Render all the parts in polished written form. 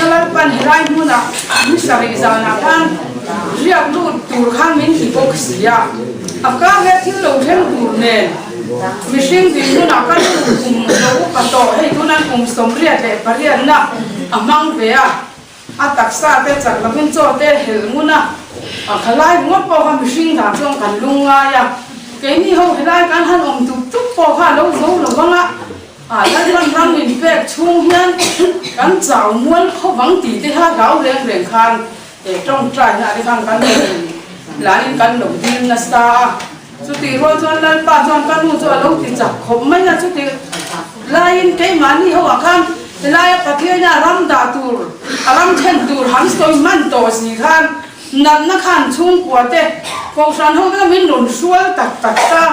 Lalpan helai hmunah ni sarih zanah khan riak lut tur khan min ti bawk si a, a kar leh thil lo thleng tur nen mihring dinhmunah ka nu kum lo upa tawh hei tunan kum 88 na a hmang ve a. A taksa te chak lovin chaw te helh ngun a, a khalai ringawt pawh kha mihring dan chuan kan lung ngai a, keini ho helai kan han awm tup tup pawh kha a lo zo lo vang a, a Lalpan ram min pek chhung hian kan chau mual kho vang tih te kha hlau reng reng khan he tawngtaina te khan kan lo in lahin kan lo dil nasa a, chutih rual chuan Lalpa chuan ka nu chu a lo ti chak khawp mai a, chutih laiin keimahni ho ah khan Helaia Pathiana ram dah tur, a ram then tur han sawi hman tawh si khan natna khan chhungkua te Kohhran ho te min rawn hrual tak tak ta,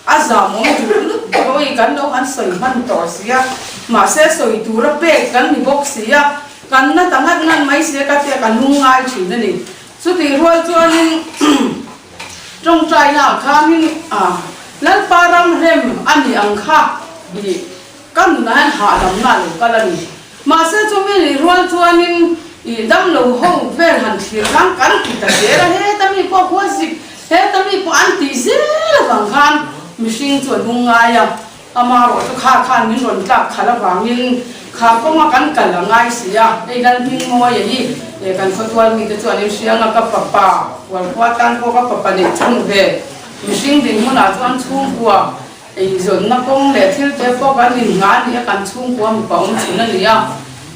a zam awm tur lut pawh kan lo han sawi hman tawh si a, mahse sawi tura pek kan ni bawk si a, kan na ta ngat ngat mai si a ka tia ka lungngai thin a ni. Chutih rual chuanin tawngtaina ah khanin Lalpa ram rem a nih ang kha i Ka nunah hian hahdamna a lo kal a ni. Mahse chumi nih rual chuanin i damlo ho vel han thlir khan kan ti ta zel a, heta mi pawh khua zik, heta mi pawh an tih zel avang khan mihring chu a hnung ngai a, amaherawh chu kha khan min rawn tlak khalh avangin kha kawnga kan kal a ngai si a, hei Lalhmingmawia hi kan khawtual mite chuan in hriang a, ka fapa Hualkhua tan pawh ka fapa neih chhun ve mihring dinhmunah chuan chhungkua Eizawnna kawng leh thil te pawh kan inhna a ni a, kan chhungkua mipa awm chhun a ni a.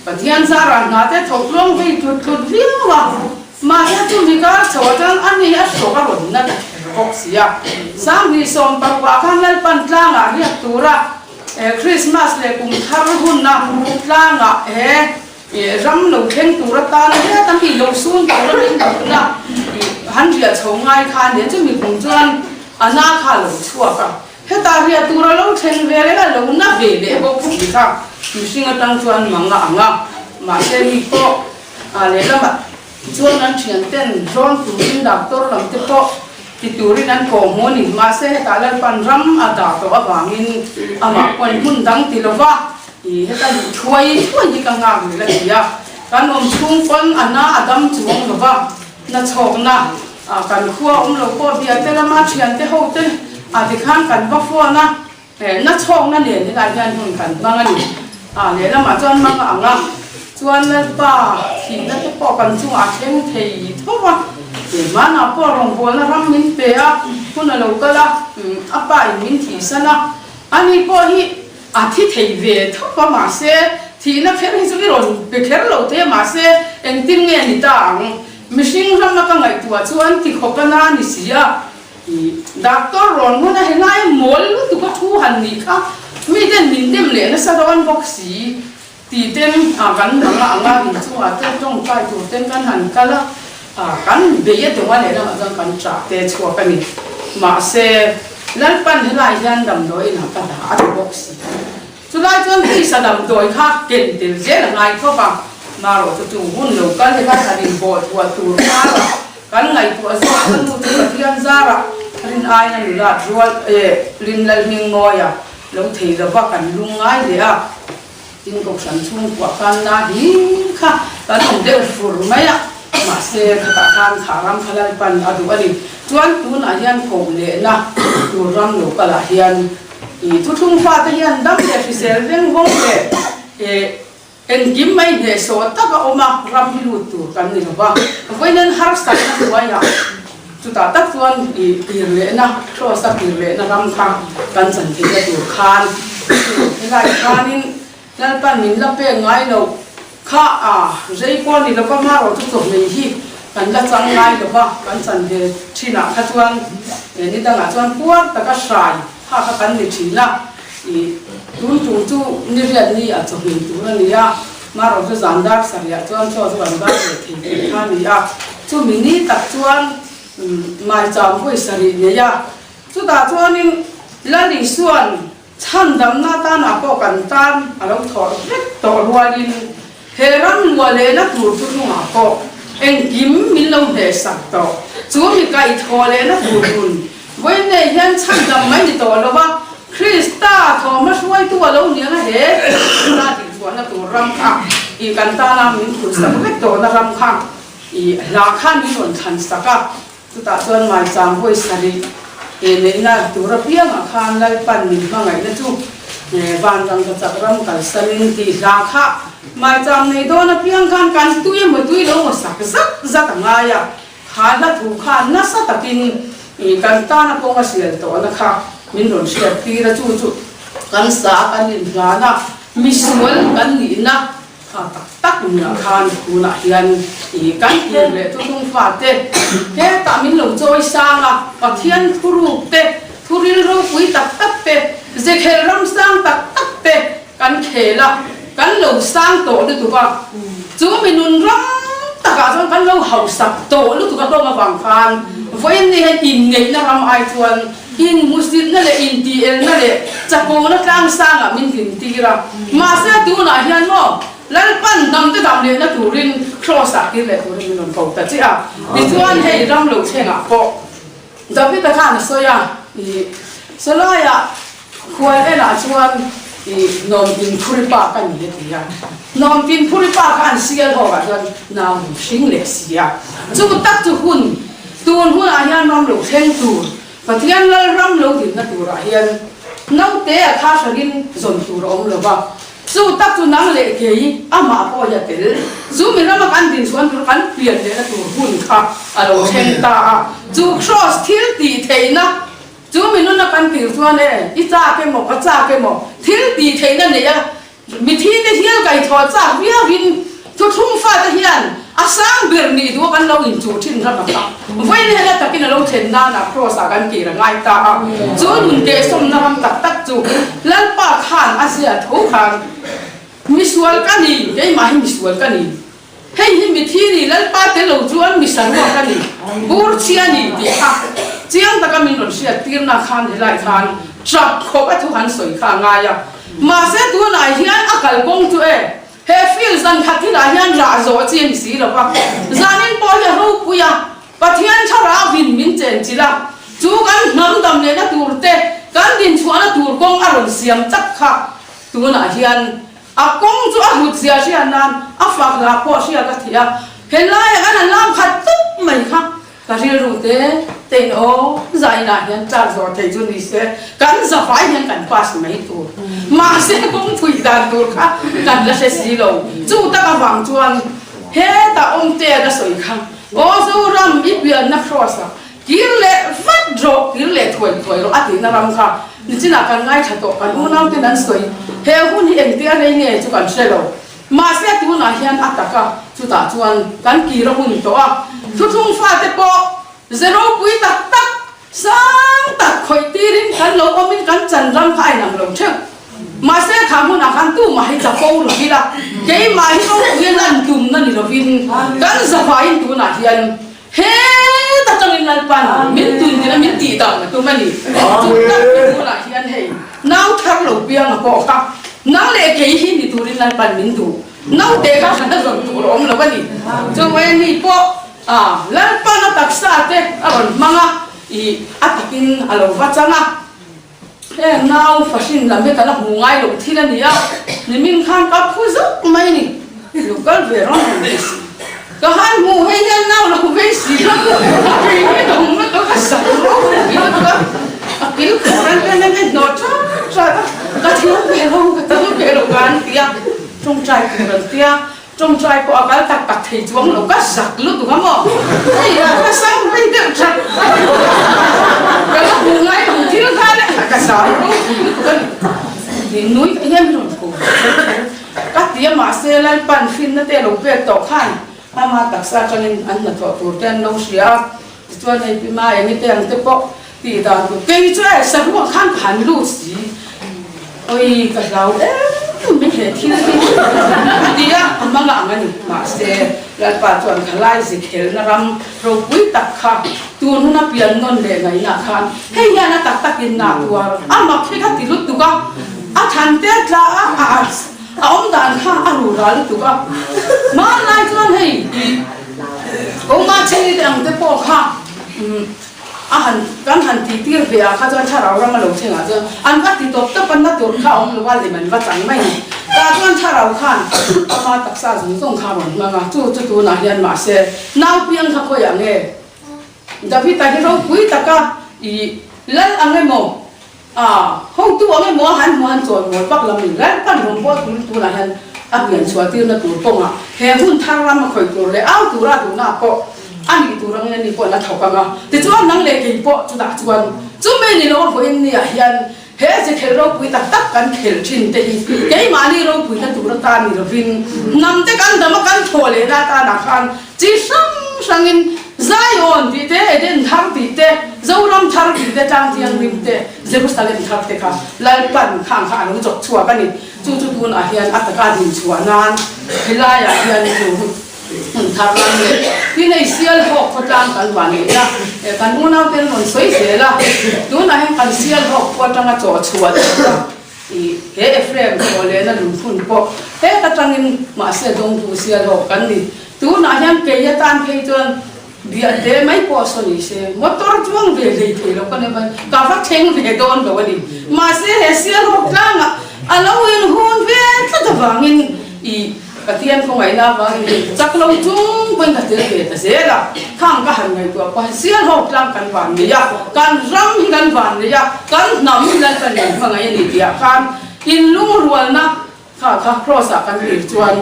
Pathian zarah hna te thawk tlawng vei tlut tlut viau a, mahse chumi kar chho atang a ni a hrawk a rawn na ta kher bawk si a. 2016 ah khan Lalpan tlangah riak tura Krismas leh kum thar hunna tlangah he ram lo thleng tur atana heta mi lo sun tura min duhna han riah chho ngai kha a ni a, chumi kum chuan A na kha a lo chhuak a, hetah riah tur a lo thleng ve reng a, lo na ve leh bawk si kha mihring atang chuan mang a ang a, mahse mi pawh a lehlamah chuan an thian ten rawn turin doctor lam te pawh ti turin an kawh hmu a ni, mahse hetah Lalpan ram a dah tawh avangin amah pawn hmun dang ti lova i heta luh thuai thuai hi ka nghak ril a ti a, kan awm chhung pawn a na a dam chuang lova. Nachhawkna ah kan khua awm lo pawh bia te lama thiante ho te ah tikhan kan va phone a, nachhawkna nen helai hian hun kan hmang a ni. Ah lehlamah chuan hmang a ang a, chuan Lalpa thihna te pawh kan chungah a thleng thei tho a, hmanah pawh rawngbawlna ram min pe a, hun a lo kal a, a pa in min thihsan a, ani pawh hi A thi thei ve thawp a, mahse thihna kher hi chu i rawn pe kher lo thei a, mahse engtin nge ni ta ang? Mihring rama ka ngaihtuah chuan ti khawp a na ni si a, doctor rawn hmun a helai mawl lutuk a thu han nih kha miten min dem leh nasa dawn bawk si ti ten kan mang a anga inchungah te tawngtai tur ten kan han kal a, kan bei a deuh a lehlamah chuan kan ṭah te chhuak a ni. Mahse, Lalpan helai hian damdawi inah ka dah a ti bawk si. Chulai chuan tisa damdawi kha ken tel zel a ngai khawp a, marawh chu chung hun lo kal helai han inbawh thuah tur karah kan ngaihtuah zawk ka nu chu Pathian zarah rin aiin a nulat rual eh rin Lalhmingmawia lo thei lova kan lung ngai leh a. Tin kohhran chhungkuah khan na hlim kha kan awm deuh fur mai a, mahse khatah khan kha ram kha Lalpan a duh a ni. Chuan tunah hian koh lehna tur ram lo kalah hian i thuthlung fate hian dam leh hrisel veng vawng leh engkim mai hnehsawh tak a awm a, ram hi lut tur kan ni lo va, vawiin harsatna hnuaiah chutah tak chuan i kir lehna, Kraws a kir lehna ram kha kan chan theihna tur khan helai khanin Lalpan min la pek ngai lo kha a rei pawh a ni lova marawh chu chawhmeh hi kan la chang ngai lova kan chan ve thinah kha chuan ni dangah chuan puar taka hrai kha kha kan ni thin a, i tun tum chu ni riat ni a chawhmeh tur a ni a, marawh chu zan dar sarihah chuan chaw chu kan bar leh thei tih kha a ni a, chumi ni tak chuan Maicham vawi sarih nei a, chutah chuanin Lal Isua'n chhandamna tanah pawh kan tan a lo thawh vek tawh rualin he ram luah lehna tur chu hnungah pawh engkim min lo hnehsak tawh. Chu mi kaihthawh lehna tur nun vawi nei hian chhandam mai ni tawh lo a, Krista thawhhma hruaitu a lo ni ang a he hna dinchhuahna tur ram kha. I kan tana min phurhsak vek tawhna ram kha i hla khan min rawn thlan sak a. Chutah chuan maichang vawi sarih neihna tur apiangah khan Lalpan min hmangaihna chu van rangkachak ram kalsanin tih hla kha maichang nei dawn apiang khan kan tui emaw tui lo emaw sak zat zat a ngai a, kha hla thu khan nasa takin kan tana kawng a sial tawhna kha min rawn hriat tir a, chu chu kan sa kan inhlan a, misual kan nihna. Tha tak tak nunah khan tunah hian i kan kir leh thuthlung fate hetah min lo chawi sang a, Pathian thuruk te, thuril ropui tak tak te, zekhel ram sang tak tak te kan khel a, kan lo sang tawh lutuk a, chu mi nun ram takah chuan kan lo hausak tawh lutuk a hlawm avang khan vawiin ni hian inneihna ram ai chuan Inhmuhsitna leh intielna leh chakawna tlangsangah min dintir a. Mahse tunah hian maw Lalpan hnamte dam lehna turin Kraws-ah kir leh turin min rawn ko ta che a. Tichuan hei ram lo thlengah pawh David-a khan a sawi a, ih Sawlaiah khual elah chuan ih Nawmtin Phuri pa ka ni a ti a. Nawmtin Phuri pa kha an sial hawkah chuan nau min hring leh si a. Chu tak chu hun Tun hunah hian ram lo thleng tur, Pathian lal ram lo dinna turah hian naute a tha hranin zawn tur a awm lo va, chu tak chu nang leh kei amah pawh hi a tel. Chu mi rama kan din chuan tur kan pian lehna tur hun kha a lo thleng ta a, chu kraws thil tih theihna chu mi nuna kan tir chuan e, i chak emaw ka chak emaw thil tih theihna neih a Mithite hial kaihthawh chak viauin thuthlung fate hian a sang ber nih duh a kan lo inchuh thin ram a kha. Vawiin hela takin a lo thlen nana Kraws ah kan kir a ngai ta a, chu nun kehsawmna ram tak tak chu Lalpa khan a zia tho khan misual ka ni, keimah hi misual ka ni. Hei hi mithi ni, Lalpa te lo chuan mi saruak a ni, bur chhia ni tih kha chiang taka min rawn hriat tirna khan helai khan trap khawp a thu han sawi kha a ngai a. Mahse tunah hian a kalkawng chu e, he field zan khat thilah hian rah zawh chi a ni si lo va, zanin pawh hi a ropui a, Pathian thlarau in min chenchilh a, chu kan hnam dam lehna tur te, kan dinchhuahna tur kawng a rawn siam tak kha tunah hian A kawng chu a hlut zia hriat nan a fak lah pawh hriat a thih a, helaiah kan han lam khat tup mai kha ka rilru te te in aw zainah hian tlak zawh theih chu ni se kan zavai hian kan pass mai tur mahse kawng phui dan tur kha kan la hre si lo chu tak avang chuan hetah awmte a la sawi kha aw Zoram i pianna cross ah Kir leh vat rawh, kir leh thuai thuai rawh a tihna ram kha nichinah kan ngaithla tawh, kan unauten an sawi. He hun hi engtia rei nge chu kan hre lo. Mahse tunah hian a tak a, chutah chuan kan kir a hun tawh a. Thuthlung fate pawh ze ropui tak tak, sang tak khawih tirin kan lo awmin kan chan ram kha a inang lo theuh. Mahse kha hmunah khan tumah hi chapo lo ila, keimah hi ropui a lan tumna ni lovin kan zavaiin tunah hian Heta tangin Lalpan min tun ding a min tih dan a tum a ni. Chu tak ni bulah hian hei nau thar lo piang a pawh kha nang leh kei hi ni turin Lalpan min duh. Naute kha hran a zawn tur a awm lo a ni. Chu mai ni pawh Lalpan a taksa te a rawn hmang a, ih a takin a lo va chang a. Heng nau fahrin lam hi ka la hmu ngai loh thil a ni a, nimin khan ka phu zauh mai ni, lo kal ve rawn rawn ve si. Ka han hmuh hei hian nau lo vei si a, a kei hi ka hmu lutuk a, zak ropui lutuk a, a kil khur an pen an en hnawh chat chat a, ka thil ve lo, ka thil ve lo ka an ti a, tawngtai tur an ti a. Tawngtai pawh a kal tak tak thei chuang lo, ka zak lutuk a maw? Hei a ka sam rei deuh that ka la hmu ngai lo thil kha le ka zam ropui lutuk a ni. Ni nui hian min rawn ko ka ti a mahse Lalpan hrinna te lo pek tawh khan ama taksa atangin an hnathawh tur te an lo hria a, tichuan hei pi ma eng ite ang te pawh tih dan tur kei chu e saruak khan ka han lut si oi ka hlau em mai he thil hi a ti a a hmang ang a ni mahse Lalpa chuan khalai zikhelna ram ropui tak kha tun huna pian nawn leh ngaihna khan hei hian a tak takin na tuar a mak hi ka ti lutuk a a than te tla a a a awm dan kha a ru ral lutuk a hmanlai chuan hei ih kawngma chheni te ang te pawh kha A han, kan han tih tir ve ah kha chuan thlarau ram a lo thleng ah chuan an va ti tawp tawp a, na tur kha a awm lo a, lem an va chang mai a ni. Tah chuan thlarau khan ama taksa zawng zawng kha a rawn hmang a, chu chu tunah hian mahse nau piang kha khawiah nge David-a hi ropui taka i lal ang emaw a hotu ang emaw a han hmu han chawi mawl vak lam in Lalpan rawngbâwl turin tunah hian a pian chhuah tirna tur kawngah he hun thar ram a khawih tur leh au tura duhna pawh a nih tur angin ani pawhin a thawk ang a. Tichuan nang leh kei pawh chutah chuan chumi ni lo a vawiin niah hian He zikhelh ropui tak tak kan khelh thin te hi keimahni ropuina tur atan ni lovin hnam te kan dam a kan thawh lehna atanah khan chi hrang hrangin Zion tih te, Eden thar tih te, Zoram thar tih te, Tlang Thianghlim te, Jerusalem thar te kha Lalpan khang kha a lo chawk chhuak a ni. Chu chu tunah hian a taka dinchhuah nan helaiah hian chu Hmun thar lam leh tin hei Sialhawk khawtlang kan ruah ngei a, kan unaute an rawn sawi zel a, tunah hian kan Sialhawk khua atanga chaw chhuah tur a ih he Ephraim chaw lehna lungphun pawh heta tangin mahse dawngtu Sialhawk kan ni. Tunah hian kei atan phei chuan biahte mai pawh saw ni se motor chuang ve hlei thei lo ka ni mai, ka va thleng ve dawn lo a ni. Mahse he Sialhawk tlangah a lo inhun ve tlat avangin ih Pathian khawngaihna avangin chak lo chung pawhin ka tel ve ta zel a, khang ka han ngaihtuah pawh hian Sialhawk tlang kan van nei a, kan ram hi kan van nei a, kan hnam hi Lalpan min hmangaih a ni tih ah khan inlungrualna kha kha Kraws ah kan tir chuan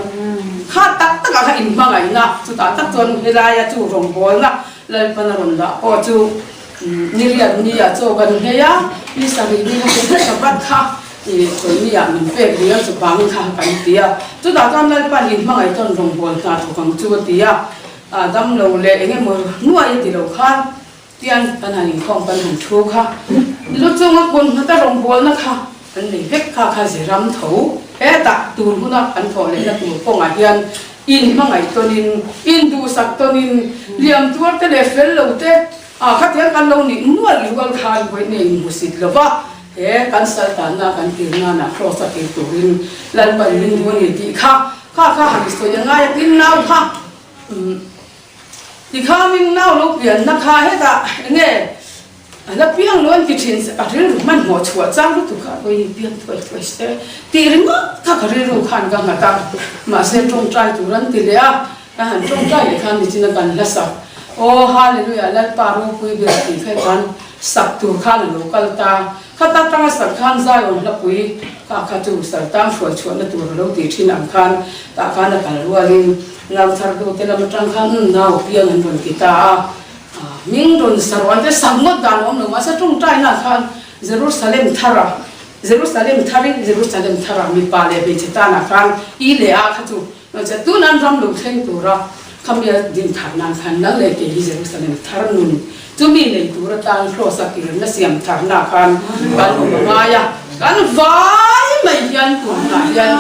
kha tak tak ah kha inhmangaihna chutah tak chuan helaia chu rawngbawlna Lalpan a rawn dah pawh chu niriat ni ah chaw kan nghei a, ni sarih ni kha Sabbath kha I chawlhni ah min pek rih a, chupangin kha kan ti a. Chutah chuan Lalpan in hmangaih tawn rawngbâwl hna thawk ang chu a ti a, a dam lo leh eng emaw nuai a ti lo khan tian kan han inkhawm kan han thu kha. Lu chunga kun hnata rawngbâwlna kha kan nei vek kha kha Zeram tho hetah tur huna kan thawh lehna tur kawngah hian in hmangaih tawnin, in duhsak tawnin, liam tuar te leh fel lo te ah khatiang kan lo nih nual rual khan vawiin a inhmusit lo va. He kan sal tanna kan tir nana Kraws a tir turin Lalpan min duh a ni tih kha kha kha han sawi a ngai a, tin nau kha umm tikhamin nau lo pianna kha hetah enge a la piang lo an ti thin a rilru hmanhmawh chhuah chang lutuk kha vawiin piang thuai thuai se tih ringawt kha ka rilru khan ka nghat a, mahse tawngtai tur an ti leh a. Ka han tawngtai leh khan nichin a kan hla sak, Aw Hallelujah Lalpa ropui ber tih kha khan sak tur khan a lo kal ta. Khata tanga sak khan Zion hlapui kha kha chu Saltang hruai chhuahna tur a lo tih thin ang khan tah khan a kal rualin nau thar dute lam atang khan umm nau piang an rawn ti ta a. Hming rawn sa rawh an te sak ngawt dan a awm lo mahse tawngtaina khan Jerusalem thara Jerusalem tharin Jerusalem thara mipa leh hmeichhe tanah khan i leh a kha chu Mahse, tun an ram lo thleng tura khami a din thar nan khan nang leh kei hi Jerusalem thar nun chumi nei tur atan Kraws a kirna siam tharna khan kan awm a ngai a, kan vai mai hian tunah hian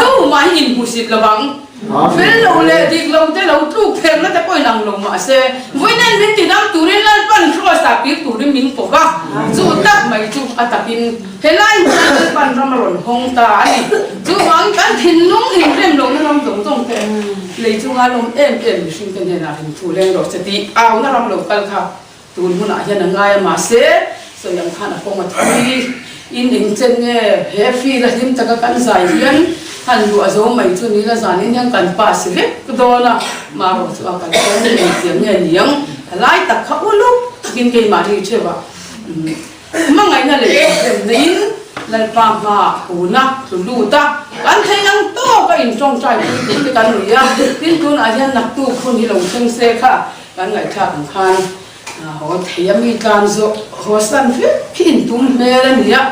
tumah hi inhmusit lo ang. Fel lo leh dik lo te lo tluk therna te pawhin ang lo mahse, vawiin min tidam turin Lalpan Kraws ah kir turin min kawk a, chu tak mai chu a takin Helai hmunah Lalpan ram a rawn hawng ta a ni. Chuvangin kan thinlung inrem lohna ram zawng zawng te lei chunga lawm em em mihring te hnenah ringthu leng rawh se tih auna ram lo kal kha tun hunah hian a ngai a mahse sawi ang khan a kawng a thui in engchen nge he field a hlim taka kan zai hian han luah zo mai chu ni la zanin hian kan pass vek dawn a marawh chu a kal kawng engtiang nge niang a lai tak kha uluk takin keimahni theuhah Hmangaihna leh inremna-in Lalpa hmaah huna tlu lut a, kan theih ang tawk a intawngtai pui tur te kan ni a, tin tunah hian naktuk hun hi lo thleng se kha kan ngaihthlak ang khan haw thei a mi tlan zawh haw san vek khi intum hmel a ni a,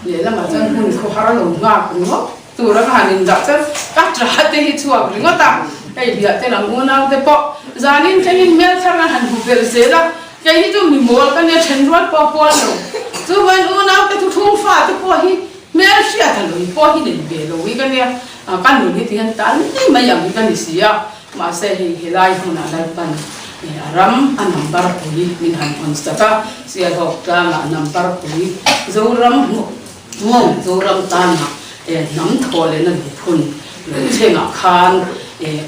lehlamah chuan hmun khawhar lo nghak ringawt tur a ka han indah chuan ka tla te hi chhuak ringawt a, hei biah te lam unau te pawh zanin thlengin hmel thar an han hmu belh zel a. Kei hi chu mi mawl ka nia then rual pawh kual lo. Chuvain unaute thu thung fate pawh hi hmel hriat a lawm pawh hi nei ve lo hi ka nia. Ka nun hi tihian tal mai mai ang hi ka ni si a. Mahse hei helai hmunah Lalpan a ram a number pui min han hawn sak a. Sialhawk tlangah number pui Zoram Hmawng Zoram tanah hnam thaw lehna lungphun lo chhengah khan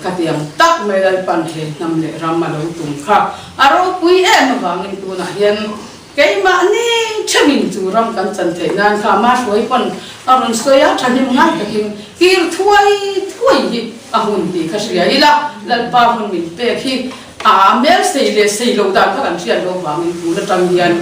ka tiang tak mai Lalpan he hnam leh ram a lo tum kha a ropui em avangin tunah hian keimahni theuhin chu ram kan chan theih nan kha ama hruai pawn a rawn sawi a, thahnem ngai takin kir thuai thuai hi a hun tih kha hria ila, Lalpa hun min pek hi a mel sei leh sei lo dan kha kan hriat loh vangin tun atang hian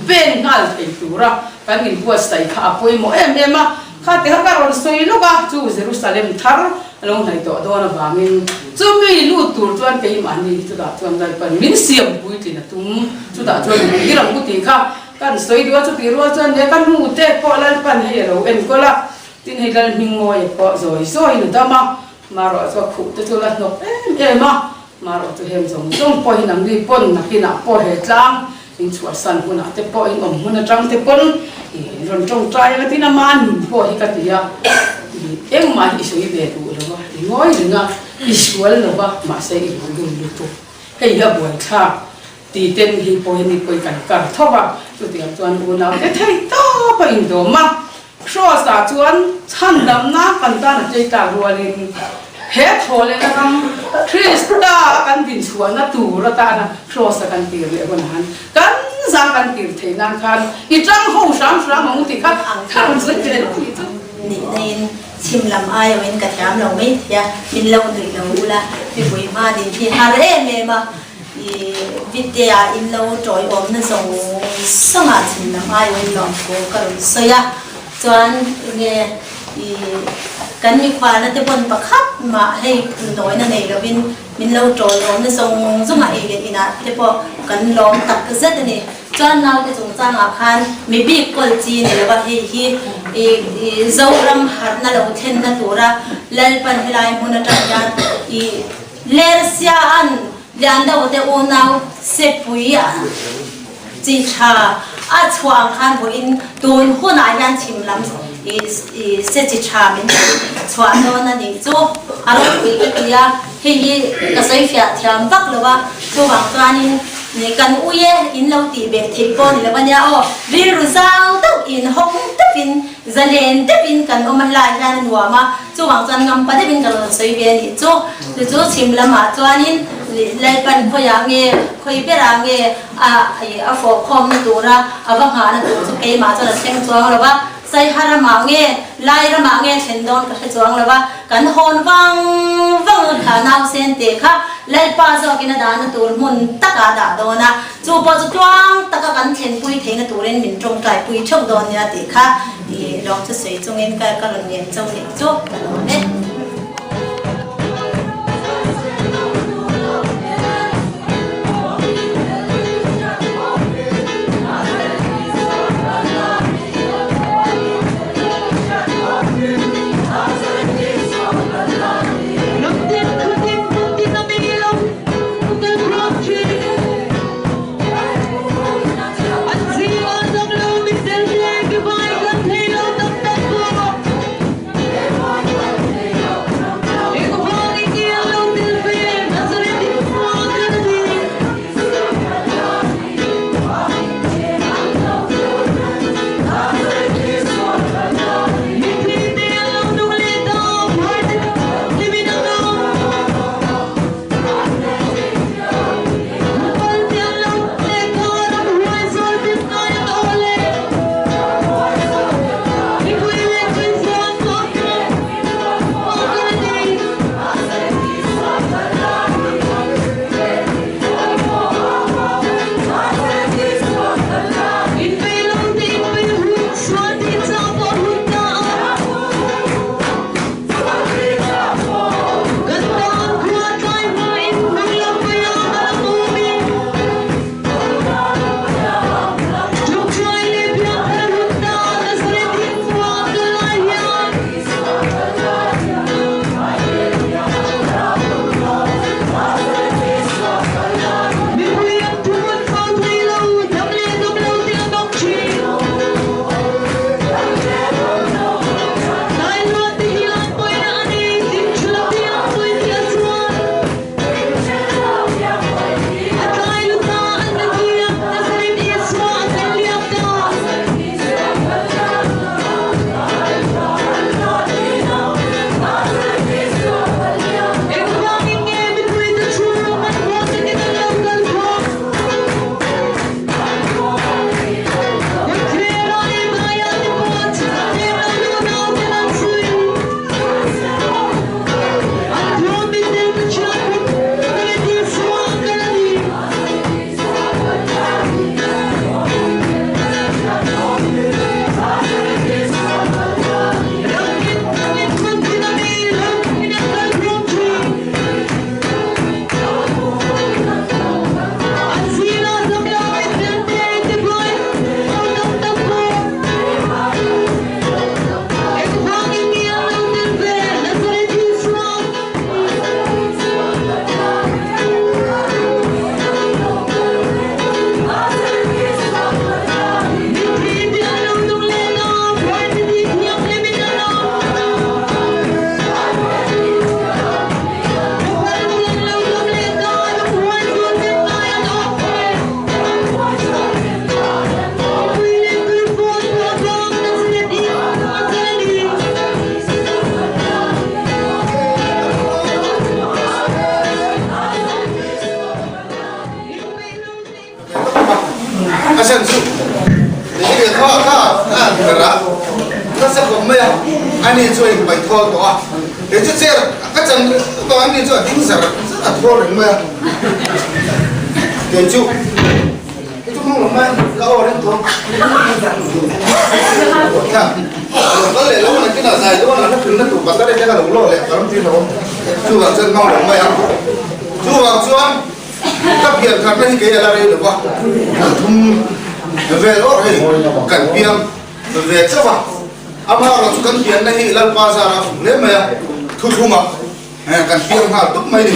pen nghal thei tura kan inbuatsaih kha a pawimawh em em a. Kha ti kha ka rawn sawi lawk a, chu Jerusalem thar a lo hnaih tawh dawn avangin chumi lut tur chuan keimahni hi chutah chuan Lalpan min siam puitlin a tum, chutah chuan min tir ang u tih kha kan sawi duh a, chutih rual chuan he ka hnute pawh Lalpan hei a lo enkawl a, tin hei Lalhmingmawia pawh zawi zawiin a dam a, marawh chu a khuh te chu la hnawk em em a, marawh chu heng zawng zawng pawhin an ri pawn nakinah pawh he tlang In chhuahsan hunah te pawh in awm hmun atang te pawn i rawn tawngtai anga tin ama nun pawh hi ka ti a, i engmah hi i sawi ve duh lo a, i ngawi reng a, i sual lo va, mahse i duh dun lutuk. Hei hi a buaithlak ti ten hi pawh hi ni pawh i kan kar tho a, chutiang chuan unau te theih tawp a indawm a, Kraws ah chuan chhandamna kan tan a chei tlak rualin he thawhlehna ram Krista a kan dinchhuahna tur atana Kraws a kan tir leh hunah han kan za kan tir theih nan khan i tang ho hram hram ang u tih kha ka rawn sawi ve lo nih chu. Nihna in chhim lam aiawhin ka thiam lo mai thei a, min lo nuih lo ula mipui hma din hi har em em a. I Vidya in lo tawiawmna zawng zawngah chhim lam aiawin lawmthu ka rawn sawi a, chuan enge i kan mikhualna te pawn pakhat mah hei phundawina nei lovin min lo tawiawmna zawng zawngah ei leh inah te pawh kan lawm tak zet a ni. Chuan naute chungchangah khan mi bik kawl chi ni lova hei hi i Zoram harhna lo thlenna tura Lalpan helai hmun atang hian i Lersia an Liando te unau sepui chi tha a chhuah ang khan vawiin tun hunah hian chhim lam i se chi tha min chhuah dawn a nih chu a ropui ka ti a, hei hi ka sawi fiah thiam vak lo a, chuvang chuanin kan ui e in lo tih beh theih pawh a ni lo a nia aw, rilru zau deuh in hawng deuhin Zalen deuhin kan awm a helaiah hian a nuam a, chuvang chuan ngampa deuhin ka rawn sawi ve a nih chu. Chu chu chhim lamah chuanin Lalpan khawiah nge, khawi berah nge a a fawh khawmna tura a va nghahna tur chu keimah chuan a thleng chuang lo va, Saiha ramah nge, Lai ramah nge thlen dawn ka hre chuang lo va, kan hawn vang vang kha nausen te kha Lalpa zawkin a dahna tur hmun takah a dah dawn a. Chu pawh chu tluang taka kan thlenpui theihna turin min tawngtaipui theuh dawn nia tih kha i lawm chu sawi chungin ka ka rawn ngen cho nih chu ka lawm e. Ani chu a inpaih thawl tawh a, kei chu chair ka chan ringawt a, ani chu a ding zar zar a thawl reng mai a, kei chu kei chu hmang lo mai ka aw reng tawh a kal leh lo a nakinah zai dawn a hla na tur battery te ka lo lawh leh ka ram tir lo chuvang chuan hmang lo mai a, chuvang chuan ka pian khatna hi kei a la rei lo va, kan thum vel awrh hei kan piang. Ve chauh a, amaherawh chu kan pianna hi Lalpa zara a fuk hle mai a, thuthlungah kan piang nghal dup mai ni.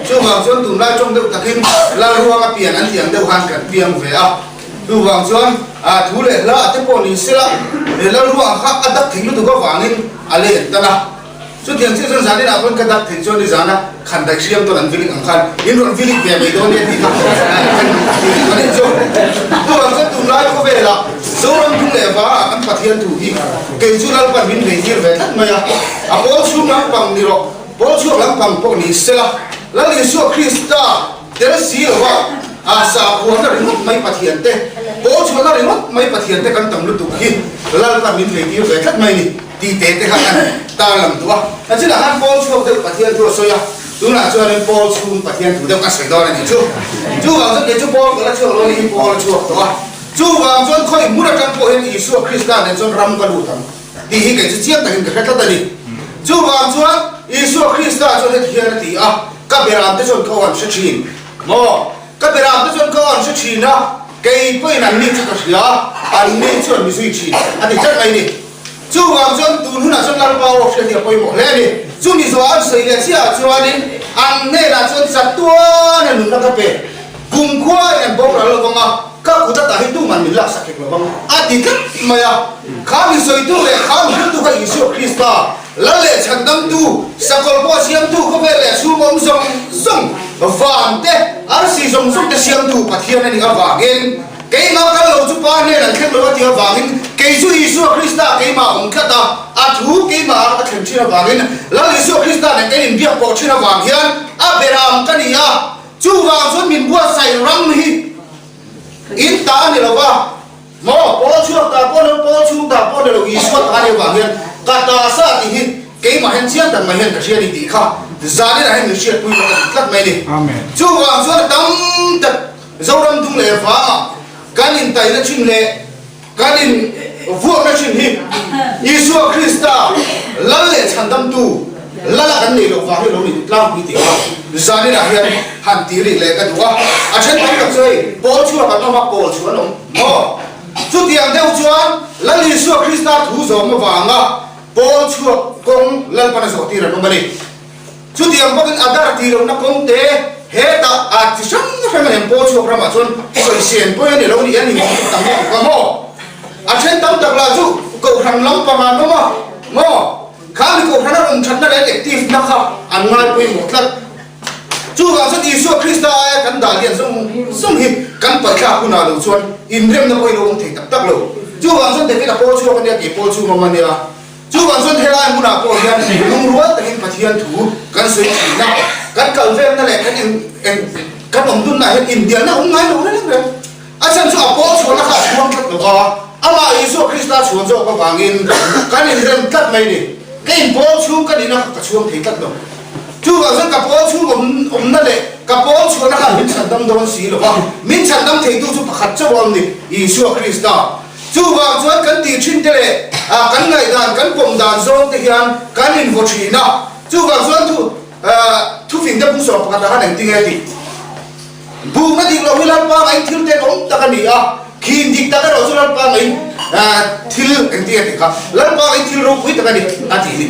Chuvang chuan tunlai tawng deuh takin Lalruanga pian an tih ang deuh khan kan piang ve a. Chuvang chuan thu leh hla te pawh ni sela, Lalruanga kha a dak thei lutuk avangin a len tan a. Chutiang chiah chuan zanin ah pawn ka dak thei chuan nizana khan daih hriam tawn an vilik ang khan in rawn vilik ve mai dawn nia tih kha kan ti rih dawn anih chu. Chuvang chuan tunlai khawvelah Zoram dung leh vangah kan Pathian thu hi kei chu Lalpan min vei tir ve tlat mai a, a pawl chhung lampang ni rawh, pawl chhuak lampang pawh ni sela, Lal Isua Krista tel si lova a sakhuana ringawt mai Pathian te, pawl chhuahna ringawt mai Pathian te kan tam lutuk hi Lalpan min vei tir ve tlat mai ni. Tih te te kha kan tarlang duh a, a chinah khan Paul chhuak deuh Pathian thu a sawi a, tunah chuanin Paul chhung Pathian thu deuh ka sawi dawn a nih chu. Chuvang chuan kei chu Paul ka la chhuak lo a nih hi Paul a chhuak tawh a, chuvang chuan khawi hmun atang pawh hian Isua Krista nen chuan ram ka lut ang tih hi kei chu chiang takin ka hre tlat a ni. Chuvang chuan Isua Krista chuan heti hian a ti a, Ka beram te chuan ka aw an hre thin maw? Ka beram te chuan ka aw an hre thin a, kei pawhin an ni chu ka hria, an ni chuan mi zui thin a ti tlat mai a ni. Chuvang chuan tun hunah chuan Lalpa aw hriat hi a pawimawh hle a ni. Chumi zawh an sawi leh chiahah chuanin an hnenah chuan chatuan a nunna ka pe. Kumkhua in an boral lo vang a, ka kut atah hi tuman min laksak hek lo vang a ti tlat mai a. Kha mi sawitu leh kha mi hriltu kha Isua Krista, Lal leh chhandamtu, sakawlh pawh siamtu khawvel leh chhung awm zawng zawng, van te, arsi zawng zawng te siamtu Pathian a nih avangin, Keimah kal lo chu Pa hnen an thleng lo a tih avangin kei chu Isua Krista keimah awm tlat a, a thu keimah a ka thlen thin avangin Lal Isua Krista nen kan inbiak pawh thin avang hian a beram ka ni a, chuvang chuan min buatsaih ram hi in ta a ni lo va, maw pawl chhuak ta pawh ni lo, pawl chhung ta pawh ni lo, Isua ta a nih avang hian ka ta sa tih hi keimah hian chiang tak mai hian ka hria a ni tih kha zaninah hian min hriatpui rawh ka ti tlat mai a ni. Chuvang chuan a tam tak. Zoram dung leh vangah kan intaihna thin leh kan in vuakna thin hi Isua Krista Lal leh Chhandamtu Lala kan neih loh vang hi lo ni tlangpui tih kha zaninah hian han ti rih leh ka duh a. A then tam tak chu hei pawl chhuak an awm a, pawl chu an awm maw? Chutiang deuh chuan Lal Isua Krista thu zawm avanga pawl chhuak kawng Lalpan a zawhtir an awm a ni. Chutiang bawkin a dar tih lohna kawng te hetah a chi hrang hrang a lem pawl chhuak ramah chuan sawisên pawi a ni lo ni a ni tam lutuk a maw? A then tam tak lah chu kohhran lampang an awm a maw? Kha mi kohhran a awm thatna leh an active na kha an ngai pawimawh tlat. Chuvang chuan Isua Krista aia kan dah lian zawng zawng hi kan paih thlak hunah lo chuan inremna pawh i lo awm thei tak tak lo. Chuvang chuan David a pawl chhuak a nia kei pawl chhung awm a nia. Chuvang chuan helai hmunah pawh hian lungrual takin Pathian thu kan sawi thin a, kan kal velna leh kan in eng kan awm dunna hian inbialna awm ngai lo reng reng. A chhan chu a pawl chhuahna kha a chhuang tlat lo a, amah Isua Krista chhuan zawk avangin kan inrem tlat mai ni. Ka inpawl chhung ka nihna kha ka chhuang thei tlat lo. Chuvang chuan ka pawl chhung awm awmna leh ka pawl chhuahna kha min chhandam dawn si lo va, min chhandam theitu chu pakhat chauh a awm ni, Isua Krista. Chuvang chuan kan tih thin te leh kan ngaihdan kan pawm dan zawng te hian kan invaw thin a, chuvang chuan thu thufing te bung sawm pakhat ah khan engtin nge tih bukna dik loh hi Lalpa ngaiin thil tenawm tak a ni a, khin dik tak erawh chu Lalpa ngaiin thil engtin nge tih kha Lalpa ngaiin thil ropui tak a ni a tih ni.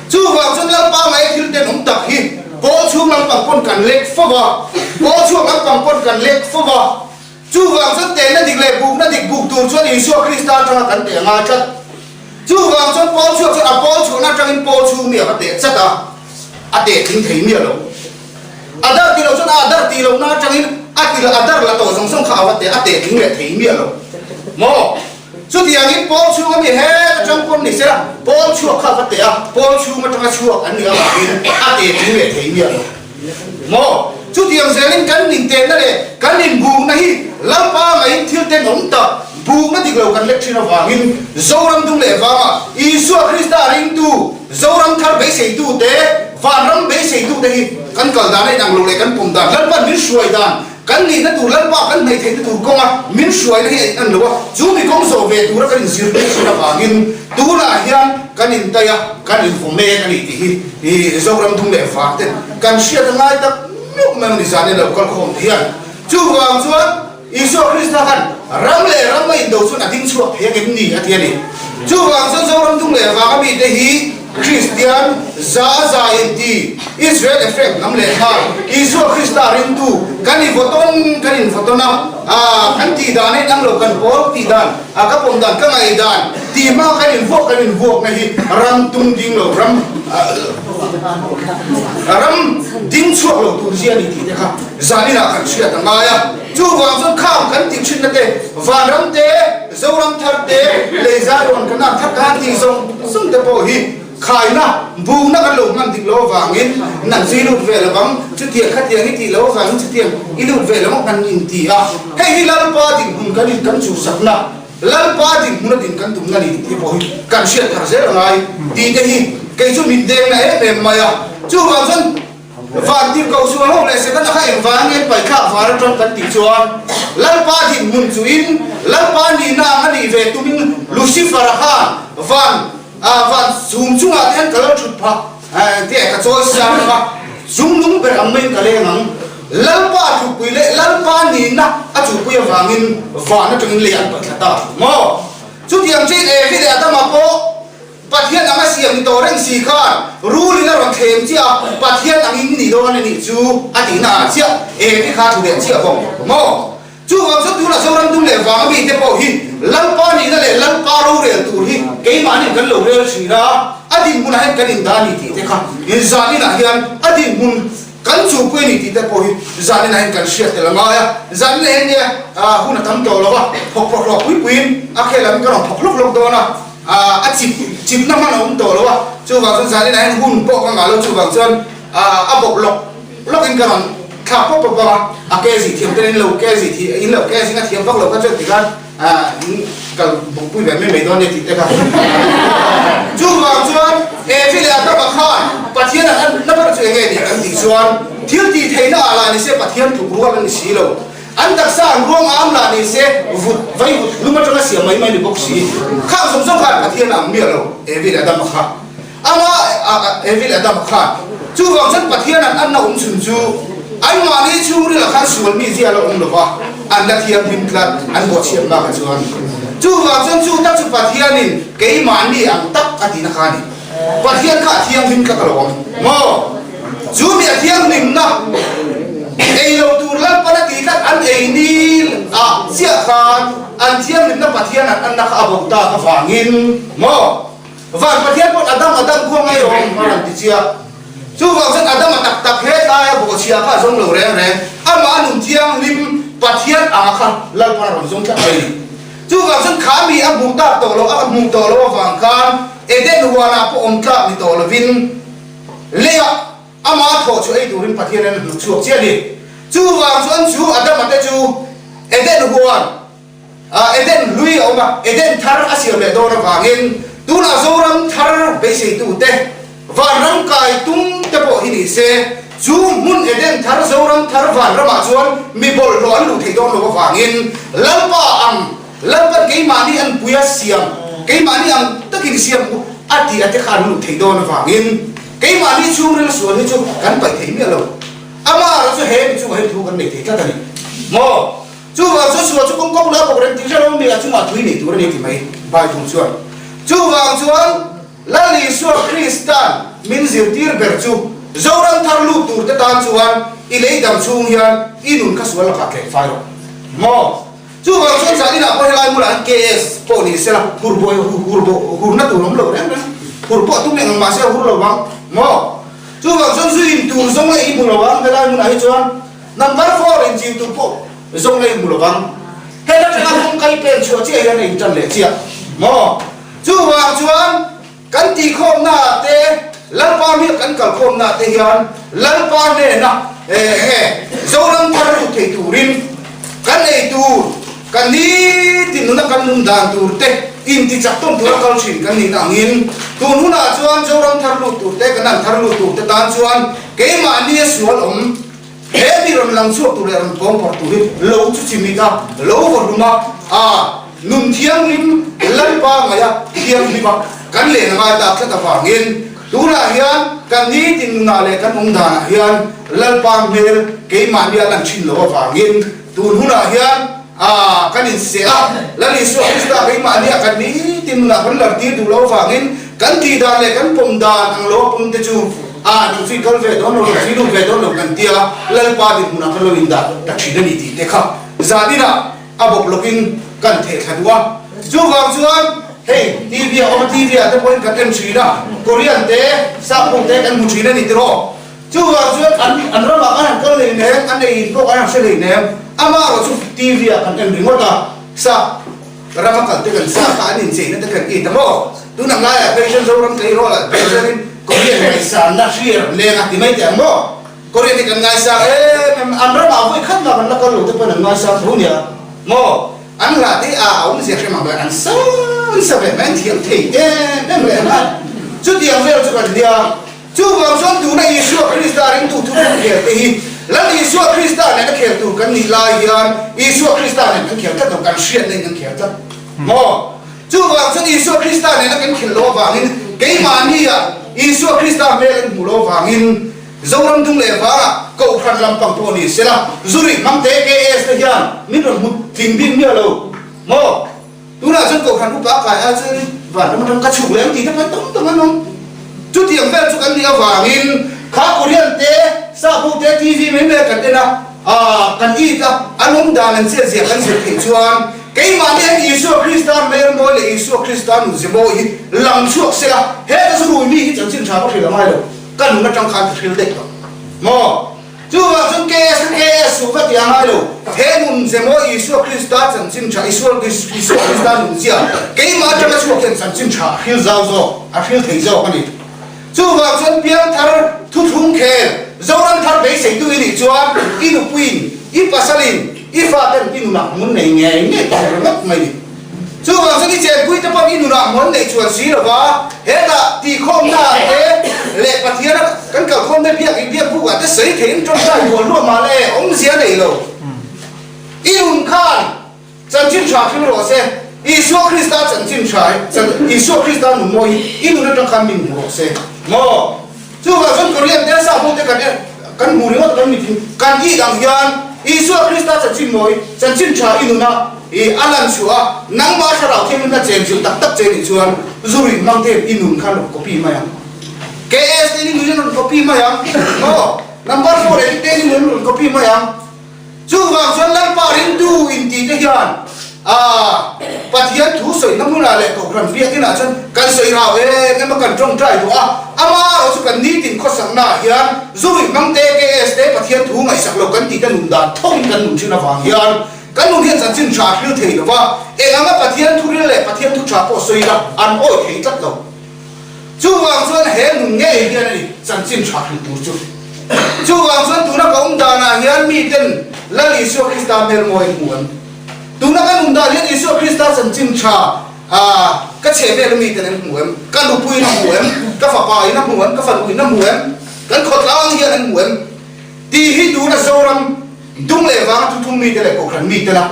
Chuvang chuan Lalpa ngaiin thil tenawm tak hi pawl chhung lampang pawn kan lek fo va, pawl chhuak lampang pawn kan lek fo va. Chuvang chuan tehna dik leh bukna dik buk tur chuan Isua Krista atanga kan teh a ngai tlat. Chuvang chuan Paul chhuak chuan a Paul chhuahna atangin Paul chhung mi a va teh chat a, a teh tling thei miah lo. A dar ti lo chuan a dar ti lohna atangin a ti a dar la tawh zawng zawng kha a va teh a teh tling leh thei miah lo. Maw? Chutiangin Paul chhung ami het atang pawn ni sela Paul chhuak kha a va teh a, Paul chhung atanga chhuak an nih avangin a teh tling leh thei miah lo. Maw? Chutiang zelin kan intehna leh kan inbukna hi Lalpa ngaiin thil tenawm tak. Bukna dik lo kan lek thin avangin Zoram dung leh vanga Isua Krista ringtu, Zoram thar beiseitu te, vanram beiseitu te hi kan kal dan a inang lo leh kan pawm dan, Lalpan min hruai dan, kan nihna tur Lalpa kan hnaih theihna tur kawnga min hruaina hi a inang lo a, chu mi kawng zawh ve tura kan inzir mek thin avangin tunah hian kan intai a, kan invaw mek a ni tih hi Zoram dung leh vang ten kan hriat a ngai tak meuh meuh ni zan in lo kal khawm te hian. Chuvang chuan Isua Krista khan ram leh ram a indo chuan a ding chhuak phei angem ni a ti a ni. Chuvang chuan Zoram dung leh vanga mite hi Kristian za a za inti, Israel Ephraim hnam leh nghal Isua Krista ringtu kan i vawtawn kan invawtawn a, kan tih dan a inang lo, kan pawl tih dan, ka pawm dan, ka ngaih dan tih hma kan invuak kan invuakna hi ram tung ding lo, ram ram ding chhuak lo tur zia a ni tih te kha zaninah kan hriat a ngai a. Chuvang chuan khang kan tih thinna te, vanram te, Zoram thar te, lei zai rawn kan an thar khan tih zawng zawng te pawh hi khaina, bukna kan lo hman dik lo avangin nang chu i lut ve lo vang, chutiang khatiang i tih lo avangin chutiang i lut ve lo kan inti a. Hei hi Lalpa dinhmun kan in kan chhusakna, Lalpa dinhmuna din kan tumna ni tih te pawh hi kan hriat thar zel a ngai tih te hi kei chu min dengna em em mai a. Chuvang chuan Van tirhkoh sual ho leh Setana kha engvang nge paithlak var atang kan tih chuan Lalpa dinhmun chuin Lalpa nihna ang a nih ve tumin Lucifer-a khan van van chhum chungah te hian ka lo thut phah tih ka chawi siam ang a, chung nung ber ang maiin ka leng ang. Lalpa thutpui leh Lalpa nihna a chuhpui avangin van atangin lei an paihthla ta maw? Chutiang chiin Evi leh Adama pawh Pathian anga siam ni tawh reng si khan rulin a rawn thlem chiah a, Pathian angin ni dawn a nih chu a tihna ah chiah eng te kha thu leh chiah bawk maw? Chuvang chuan tunah Zoram dum leh vanga mite pawh hi Lalpa nihna leh Lalpa rorel tur hi keimahniin kan lo rel thin a, a dinhmunah hian kan indah a ni tih te kha zaninah hian a dinhmun kan chupui a ni tih te pawh hi zaninah hian kan hriat tel a ngai a, zaninah hian nia hun a tam tawh lo va, thawk hlawk hlawk pui puiin a khel ang ka rawn thawk hlawk hlawk dawn a. A chip chipna hman a awm tawh lo a, chuvang chuan zanin ah hian hun pawh ka ngah lo, chuvang chuan a bawk lawk lawk in ka rawn thlak pawp pawp a, a ke zih thiam ten in lo ke zih thih in lo ke zing a thiam vak lo kha chuan tikhan in kal bawkpui ve mai mai dawn nia tih te kha. Chuvang chuan Evi leh Adama khan Pathian an an na ber chu enge ni kan tih chuan thil tih theihna ah lah ni se Pathian tluk rual a ni si lo. An taksa an ruang am lah ni se, vut, vai vut hlum atanga siam mai mai ni bawk si. Khang zawng zawng khan Pathian a ang miah lo, Evi leh Adama kha. Ama, Evi leh Adama khan. Chuvang chuan Pathian an anna awm chhun chu anmahni chhungril ah khan sual mi zia la awm lo va, an la thianghlim tlat, an bawhchhiat bakah chuan. Chuvang chuan chu tak chu Pathianin keimahni ang tak a tihna kha a ni. Pathian kha a thianghlim tlat a lo awm maw? Chu mi a thianghlimna ei lo tur Lalpan a tih tlat an ei nil ah chiah khan an thianghlimna Pathian an anna kha a bo tak avangin maw? Van Pathian pawn Adam Adam khua ngai awm a rawn ti chiah. Chuvang chuan Adam a tak tak he tlai a bawhchhia kha a zawng lo reng reng. Amah a nun thianghlim Pathian anga kha Lalpan a rawn zawng tlat mai a ni. Chuvang chuan kha mi a hmuh tak tawh loh a hmuh tawh loh avang khan Eden huanah pawh awm tlak ni tawh lovin leiah amah thawh chu ei turin Pathian in a hmuh chhuak chiah a ni. Chuvang chuan chu Adama te chu Eden huan ah Eden hlui a awm a, Eden thar a siam leh dawn avangin tunah Zoram thar beiseitute Vanram kai tum te pawh hi ni se, chu hmun Eden thar, Zoram thar vanramah chuan mi bawlhhlawh an luh theih dawn lo avangin Lalpa ang, Lalpan keimahni an puia siam, keimahni ang takin siam u a tih a te kha an luh theih dawn avangin keimahni chhungril sual hi chu kan paih thei miah lo. Amah erawh chu he mi chungah hian thu kan nei thei tlat a ni maw? Chuvang chuan sual chu kawng kawng la bawk reng tih hre lo mi a chungah thui nei tur a ni ti mai Bible chuan. Chuvang chuan. Lal Isua Krista'n min zirtir ber chu Zoram thar lut tur te tan chuan i lei dam chhung hian i nun kha sual lakah tleh fai rawh maw? Chuvang chuan zan inah pawh helai hmunah hian KS pawh ni sela hur buai hur hurna tur awm lo reng reng hur pawh tum eng ang mahse a hur lo vang maw? Chuvang chuan zu in tur zawng leh i hmu lo vang helai hmunah hi chuan number four in chin tur pawh zawng leh i hmu lo vang heta tanga kawng kai pen chhuah chiah hian a intan leh chiah maw? Chuvang chuan kan tihkhawmnaah te, Lalpa hmel kan kalkhawmnaah te hian Lalpa hnena enge Zoram thar lut thei turin kan ei tur. Kan nitin nuna kan nun dan tur te intichak tawn tura kal thin kan nih angin tun hunah chuan Zoram thar lut tur te, Kanan thar lut tur te tan chuan keimahnia sual awm he mi rawn lang chhuak tur leh rawn pawng phawrh tur hi lo chu chimit a, lo vaw hlum a, a nun thianghlim Lalpa ngaih a thianghlim a kan len a ngai tak tlat avangin tunah hian kan nitin nunah leh kan awm danah hian Lalpa hmel keimahnia lan thin lo avangin Tun hunah hian a kan inseh a, Lal Isua Krista keimahni a kan nitin nunah kan lartir duh loh avangin kan tih dan leh kan pawm dan ang lo a pawm te chu a duh chu i kal ve dawn lo, duh chu i lut ve dawn lo kan tia Lalpa dinhmunah kan lo indah ta thin a ni tih te kha zaninah a bawp lawkin kan theh thla duh a. Chuvang chuan hei TV a awm a, TV ah te pawhin kan en thin a, Korean te, Sapho te kan hmu thin a ni tiraw? Chuvang chuan an an ramah khan an kal lei nem, an ei in pawh kan han hre lei nem, amah erawh chu TV ah kan en ringawt a, sa rama kal te kan sa kha an incheina te kan it a maw? Tuna ngaiah phei chuan Zoram tleirawl ah phei chuanin Korean ngaihsanna hriar leng a ti mai teh ang maw? Korean hi kan ngaisang em em, an ramah vawi khat mah kan la kal lo te pawn an ngaisang tho nia maw? An hla te a awmzia hre mang ber an sa an sa ve mai an thiam thei em em leh ang a, chutiang vel chu kan nia. Chuvang chuan tuna Isua Krista ringtu thu kan khel te hi Lal Isua Krista nen a khel tur kan nih lai hian Isua Krista nen kan khel tlat lo, kan hriatna in kan khel tlat maw? Chuvang chuan Isua Krista nena kan khel loh avangin keimahnia Isua Krista hmel an hmuh loh avangin Zoram dung leh vangah Kohhran lampang pawh ni sela Zurih hmang te KS te hian min rawn hmu tling bik miah lo maw? Tunah chuan Kohhran upa a kai ai chuan vanram atang ka chhuk leh ang tih te pawh tam tam an awm. Chutiang vel chu kan nih avangin kha Korean te, Sapho te TV mai mai kan en a, aah kan it a, an awm dan an chet zia kan zir theih chuan keimahni hian Isua Krista hmel mawi leh Isua Krista nun ze mawi hi lang chhuak sela, heta zu rui mi hi chanchin tha ka hrilh a ngai lo, ka nun atang khan ka hril daih tawh maw? Chuvang chuan KS chu KS suh va ti a ngai lo. He nun ze maw Isua Krista chanchin tha, Isua Isua Krista nun zia keimah atanga chhuak hian chanchin tha a hril zau zawk, a hril thei zawk a ni. Chuvang chuan piangthar thuthlung khel, Zoram thar beiseitu i nih chuan i nupuiin, i pasalin, i faten i nunah hmun nei ngei ngei tawh ringawt mai ni. Chuvang chuan i chenpui te pawh i nunah hmuan neih chuan si lo va, hetah tihkhawmna ah te leh Pathiana kan kalkhawmna biak in biak buk ah te sawi theiin tawngtai hual luah mah le awmzia nei lo. I nun khan chanchin tha thil rawh se, Isua Krista chanchin tha hi, Isua Krista nun mawi hi i nun atang khan min hmu rawh se maw? Chuvang chuan Korean te sa hmute kan en kan hmu ringawt kan mitin kan tih dang hian Isua Krista chanchin mawi chanchin tha i nuna i a lan chhuah a, nangmah thlarau thianghlim na chen zilh tak tak che nih chuan zu ruih hmang te i nun khan rawn copy mai ang. KS te i nun in rawn copy mai ang. Maw? Number 4 edit te i nun rawn copy mai ang. Chuvang chuan Lalpa ringtu intih te hian a Pathian thu sawihna hmunah leh Kohhran biakinah chuan kan sawi rau em em a, kan tawngtai duh a, ama erawh chu kan nitin khawsakna ah hian Zurih hmang te, KS te, Pathian thu ngaihsak lo kan tih te nun dan thawkin kan nun thin avang hian kan nun hian chanchin tha a hril thei lo va, eng anga Pathian thu ril leh Pathian thu tha pawh sawi ila an awi thei tlat lo. Chuvang chuan he nun ngei hian a ni chanchin tha hril tur chu. Chuvang chuan tuna ka awm danah hian miten Lal Isua Krista hmel mawi an hmu an. Tuna ka nun dan hian Isua Krista chanchin tha ka chhe vel a miten an hmu em? Ka nupuiin a hmu em? Ka fapa in a hmu em? Ka fanuin a hmu em? Kan khawtlang hian an hmu em? Tih hi tuna Zoram dung leh vanga thuthung mite leh Kohhran mite la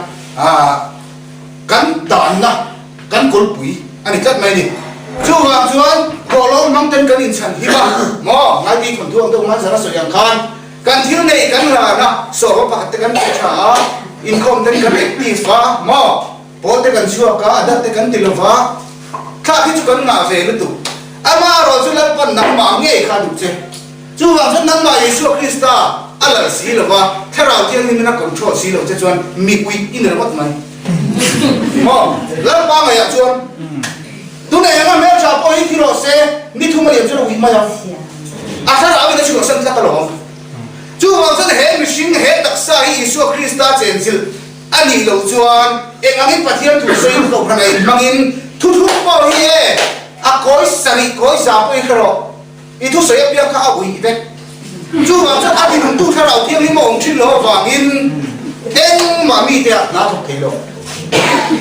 kan danna Kan kawlpui a ni tlat mai a ni. Chuvang chuan thawhlawm hmang ten kan inchhan him a, maw? Ngaiti thawnthu ang deuh hmanzar a sawi ang khan kan thil nei kan ran a, sawrhawm pakhat te kan pe tha a, inkhawm ten kan active a, maw? Pawl te kan chhuak a, a dat te kan ti lo va, thlak hi chu kan ngah ve lutuk. Amaherawh chu Lalpan nangmah ngei kha duh che. Chuvang chuan nangmah Isua Krista a lal si lo va, Thlarau Thianghlimin a control si lo che chuan mi uih i ni ringawt mai. Maw? Lalpa ngaiah chuan tuna enga hmeltha pawh hi thi rawh se, ni thum a liam chuan a uih mai ang. A thlarauin a chhuahsan tlat alawm. Chuvang chuan he mihring, he taksa hi Isua Krista chenchilh a nih loh chuan eng angin Pathian thu sawiin kohhran a inhmangin thuthlung pawh hi e a kawi sarih kawi za pawh hi hre rawh. I thusawi apiang kha a uih vek. Chuvang chuan a dinuntu thlarau thianghlim a awm thin lo avangin engmah mite ah hna thawk thei lo.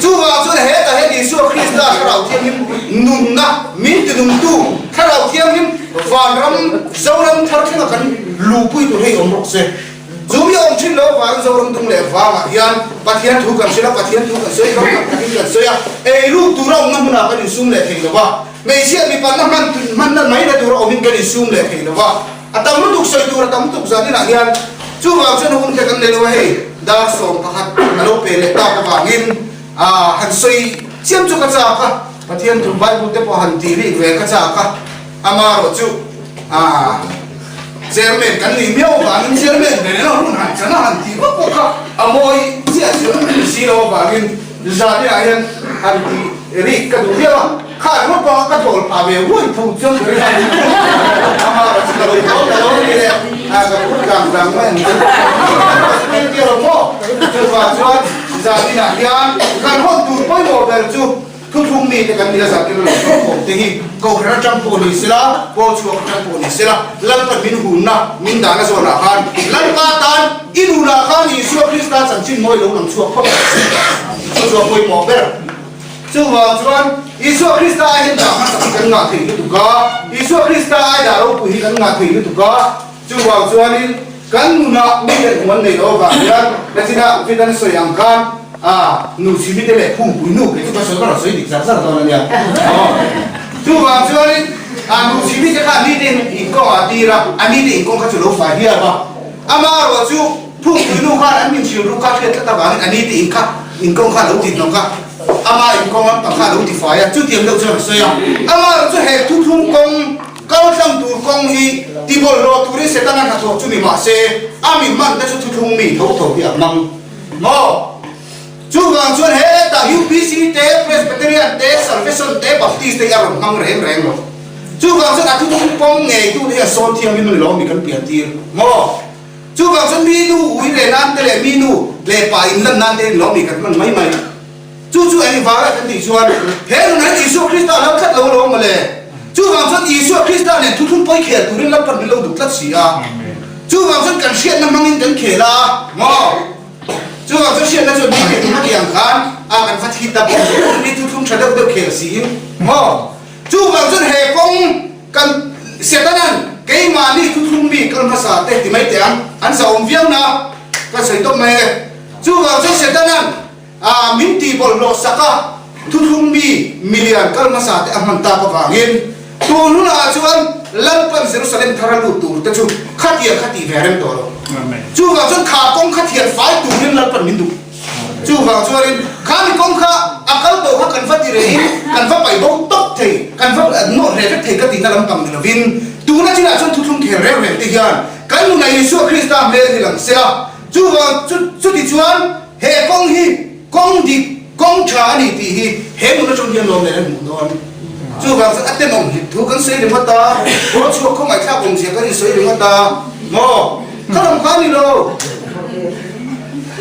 Chuvang chuan hetah hian Isua Krista Thlarau Thianghlim nunna min tinungtu Thlarau Thianghlim vanram Zoram thar thlenga kan luhpui tur hei awm rawh se. Chu mi awm thin lo avangin Zoram dung leh vangah hian Pathian thu kan hrilh a, Pathian thu kan sawi ram tak takin kan sawi a, eiruk tura awmna hmunah kan insum leh thei lo va, hmeichhia mipanna hman hmanna mai na tura awmin kan insum leh thei lo va, a tam lutuk sawi tur a tam lutuk zan inah hian chuvang chuan hun te kan nei lo a, hei dar 11 a lo pe leh tak avangin ah han sawi chiam chu ka chak a, Pathian thu Bible te pawh han tih rih ve ka chak a. Amarawh chu ah Chairman kan nih miau avangin Chairman ber ila hun han chan a han tih vak vak a, a mawi chiah chu si lo avangin Zania hian han tih rik ka duh viau a, kha rawpa ka thawl phah ve huai tho chuan ka ring a, amarawh chu ka lo thawl ta lo a ni le, ah ka phur tlang tlang mai ang chu ka ti lo maw? Chuvang chuan Zaninah hian kan hawn tur pawimawh ber chu Thuthlung mite kan nia zah tir lo tawh awm te hi Kohhran atang pawh ni sela, Pawl chhuak atang pawh ni sela, Lalpan min hunna, min dahna zawnah khan Lalpa tan i nunah khan Isua Krista chanchin mawi lo lang chhuak phawt ang che. Chu chu a pawimawh ber. Chuvang chuan Isua Krista ai hian dah hmasak hi kan ngah thei lutuk a, Isua Krista ai dah ropui hi kan ngah thei lutuk a, chuvang chuanin kan nunah mi leh hmuh an nei lo avang hian nachinah Vidan sawi ang khan A, nu chhimi te leh phungpui nu kei chu ka sawi ka rawn sawi dik zar zar dawn a nia. Aw. Chuvang chuanin a nu chhimi te kha a ni te inkawng ah a tir a, a ni te inkawng kha chu lo fai hial a. Amaherawh chu phungpui nu khan an min hrilh ruk kha hriat tlat avangin a ni te in kha inkawng kha a lo ti hnawk a, ama inkawng lampang kha a lo ti fai a, chutiang deuh chuan a sawi a. Amaherawh chu he thuthlung kawng kal tlang tur kawng hi tibawlhhlawh turin Setana hnathawh chu ni mahse a mi hman te chu thuthlung mi tho tho hi a hmang. Maw? Chuvang chuan hetah UPC te, Presbyterian te, Salvation te, Baptist te hi a rawn hmang reng reng lo. Chuvang chuan a thuthlung pawm ngeitu te hian sawn thianghlim a ni lo mi kan pian tir. Maw? Chuvang chuan mi nu ui leh nan te leh mi nu leh pa in lan nan te in lo mi kan hman mai mai. Chu chu eng vang a kan tih chuan he nun hian Isua Krista a lo tlat lo alawm mawle. Chuvang chuan Isua Krista nen thuthlung pawi khel turin Lalpan min lo duh tlat si a. Chuvang chuan kan hriatna hmangin kan khel a maw? Chuvang chuan hriatna chuan min khel tum a tih ang khan a kan va thi ta bawk mi thuthlung tha deuh deuh khel siin maw? Chuvang chuan he kawng kan Setanan keimahni thuthlung mi kal hmasa te ti mai teh ang an zahawm viau na ka sawi tawp mai e. Chuvang chuan Setanan A min tih bawlhhlawh sak a, thuthlung mi milian kal hmasa te a hman tak avangin tun hunah chuan Lalpan Jerusalem thar a lut tur te chu khatiang kha tih ve a rem tawh lo. Chuvang chuan kha kawng kha thian fai turin Lalpan min duh. Chuvang chuanin kha mi kawng kha a kal tawh kha kan va ti rehin kan va paih bo tawp thei, kan va nawh hle vek thei ka tihna lampang ni lovin tuna chinah chuan thuthlung khel reng reng te hian kan nunah Isua Krista hmel hi lang sela chuvang chu chuti chuan He kawng hi kawng dik, kawng tha a ni tih hi he hmun atang hian lawm leh an hmuh dawn. Chuvang chuan a tenawm hlim thu kan sawi ringawt a, haw chhuak khawngaih thlak awmzia kan insawi ringawt a, maw? Ka lam kha a ni lo.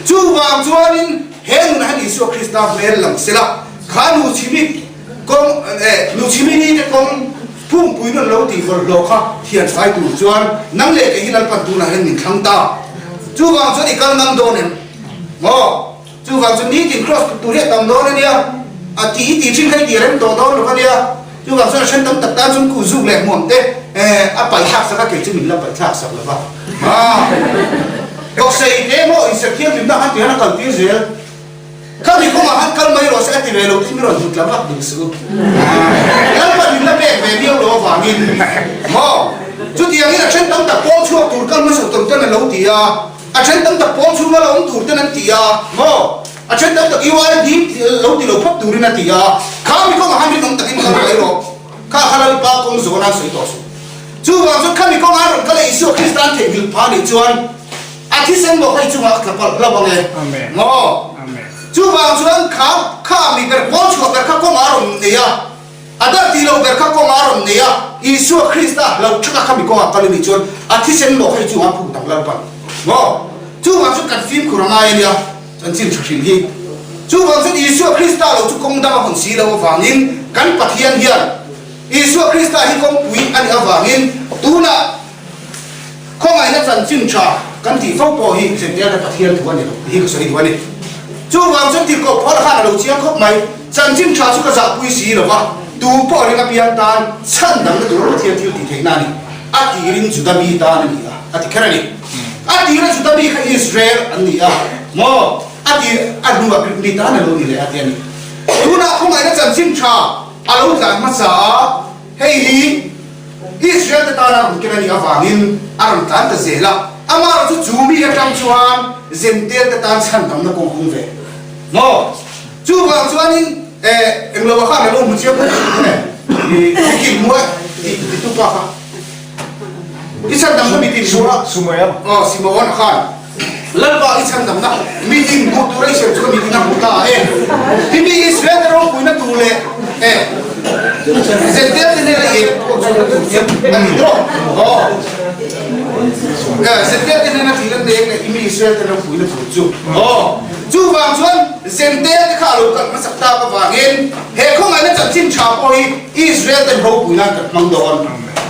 Chuvang chuanin he nunah hian Isua Krista hmel lang sela, kha nu chimit kawng, eh, nu chimini te kawng phungpui nun lo tih bawlhhlawh kha thian fai tur chuan nang leh kei hi Lalpan tunah hian min thlang ta. Chuvang chuan i kal ngam dawn em? Maw? Chuvang chu nitin cross tut tur hi a tam dawn a nia, a tih i tih thin kha i tih rem tawh dawn lo a nia. Chuvang chuan a then tam tak tan chuan ku zuk leh hmuam te a paih thlak sak a, kei chu min la paih thlak sak lo va. Bawksei te maw inserh thianghlimna han tih han a kal tir zel. Ka mi kawngah han kal mai rawh se a ti ve lo tih mi rawn hmu tla vak duh suh. Lalpa min la pek ve viau lo avangin maw? Chutiangin a then tam tak pawl chhuak tur kal hmasa tur ten a lo ti a. A then tam tak pawl chhunga lo awm tur ten an ti a, maw? A then tam tak UID lo ti lo phawt turin a ti a, kha mi kawngah han rinawm takin kal mai rawh, kha kha Lalpa kawng zawn an sawi tawh suh. Chuvang chuan kha mi kawngah an rawn kal a Isua Krista an theihnghilh phah anih chuan a thisen bawk hei chungah a tla palh hlauh ang e, maw? Chuvang chuan kha kha mi ber pawl chhuah ber kha kawngah a rawn nei a, A dar tih loh ber kha kawng a rawn nei a, Isua Krista lo thaka kha mi kawngah kal i nih chuan a thisen mawh hei chungah phuk dang lalpan maw? Chuvang chuan kan fimkhur a ngai a nia, chanchin tha hrim hi. Chuvang chuan Isua Krista lo chu kawng dang a hawn si loh avangin kan Pathian hian Isua Krista hi kawngpui a nih avangin tunah khawngaihna chanchin tha kan tih fo pawh hi zirtirna Pathian thu a ni lo tih hi ka sawi duh a ni. Chuvang chuan tirhkoh Paula khan a lo chiang khawp mai, Chanchin tha chu ka zahpui si lo va, tu pawh ring apiang tan chhandamna tur Pathian thil tih theihna a ni. A tirin Juda mi tan a ni a, a ti kher a ni. A tira Juda mi kha Israel an ni a, maw? A tir a hnuah Greek mi tan a lo ni leh a ti a ni. Tunah khawngaihna chanchin tha a lo tlan hmasa a, hei hi Israel te tana rawn ken a nih avangin a rawn tlan ta zel a, amaherawhchu chu mi atang chuan Zentel te tan chhandamna kawng hung ve maw? Chuvang chuanin eh englo a khan a lo hmu chiang khawp mai e, i i hmu e tih titu pa kha i chhandamna mitin hmu a, aw Simeon a khan Lalpa i chhandamna mitin hmuh tura i siam chu ka mitin a hmu ta e, hi mi Israel te ropuina tur leh eh Zentel te hnena i pawh chu na tur hian a ni tawh aw Zentel te hnena thil an eng leh i mi Israel te ropuina tur chu aw. Chuvang chuan Zentel te kha a lo kalh hmasak tak avangin he khawngaihna chanchin tha pawh hi Israel ten ropui nan kan hmang dawn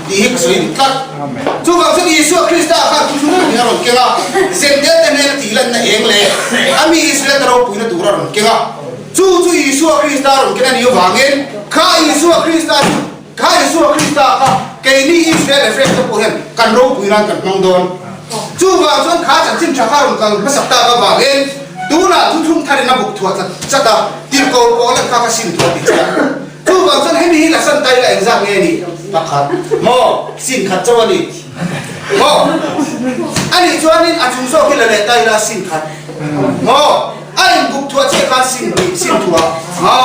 tih hi ka sawi dik tlat. Chuvang chuan Isua Krista khan thuthlung pahnih a rawn keng a, Zentel te hnena tih lanna eng leh a mi Israel te ropuina tur a rawn keng a. Chu chu Isua Krista a rawn ken a nih avangin kha Isua Krista chu Kha Isua Krista kha keini Israel leh French te pawh hian kan ropui nan kan hmang dawn. Chuvang chuan kha chanchin tha kha rawn kal hmasak tak avangin tunah thuthlung tharin a buk thuah chat chat a, tirhkoh pawl an kha kha sim thuah ti chiah. Chuvang chuan hemi hi la san tai la engzat nge ni? Pakhat. Maw? Sin khat chauh a ni. Maw? Anih chuanin a chung zawk hi la leh tai la sin khat. Maw? A inbuk thuah chiah khan sim tih sim thuah a.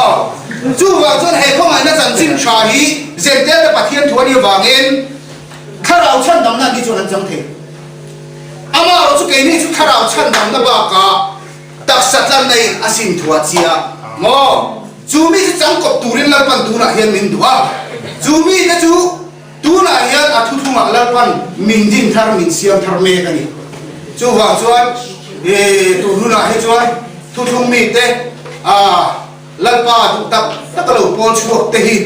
Chuvang chuan he khawngaihna chanchin tha hi Zentel te Pathian thu a nih avangin thlarau chhandamna an ni chuan an chang thei. Amaherawh chu keini chu thlarau chhandamna bakah taksa tlanna in a sim thuah chiah maw? Chu mi chu changkawp turin Lalpan tunah hian min duh a. Chu mite chu Tunah hian a thuthlungah Lalpan min din thar, min siam thar mek a ni. Chuvang chuan tun hunah hi chuan thuthlung mite Lalpa duh tak tak a lo pawl chhuak te hi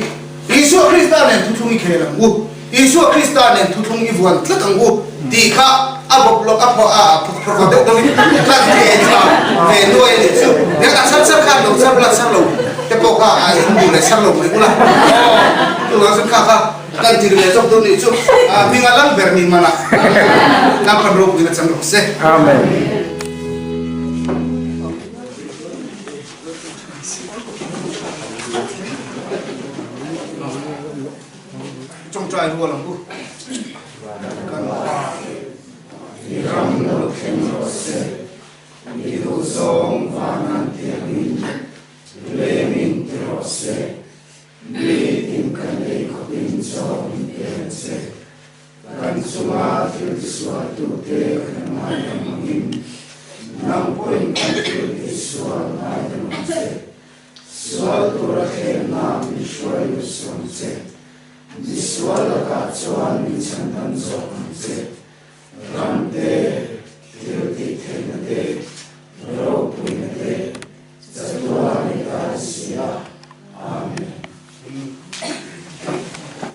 Isua Krista nen thuthlung i khel ang u, Isua Krista nen thuthlung i vuan tlat ang u tih kha a bawp lawk a phuah a phawrh deuh deuhin tlan ve tha ve nuai a nih chu. Eng a chhar chhar khan lo chhar ula chhar lo te pawh kha a inbu leh chhar lo mai ula. Chuvang chuan kha kha kan tir ve zawk dawn nih chu hminga lal ber ni mana Lalpan ropuina chang rawh se. Amen. Tawngtai rual ang u. Kan Pa, i ram lo thleng rawh se, i duhzawng van an tiangin lemin ti rawh se, nitin kan ei khawpin chaw min pe ang che. Kan chunga thil tisualtute kan ngaidam angin, nang pawhin kan thil tisual ngaidam ang che. Sual tura thlemna min hruai lut suang che. Mi sual lakah chuan min chhandam zawk ang che. Ram te.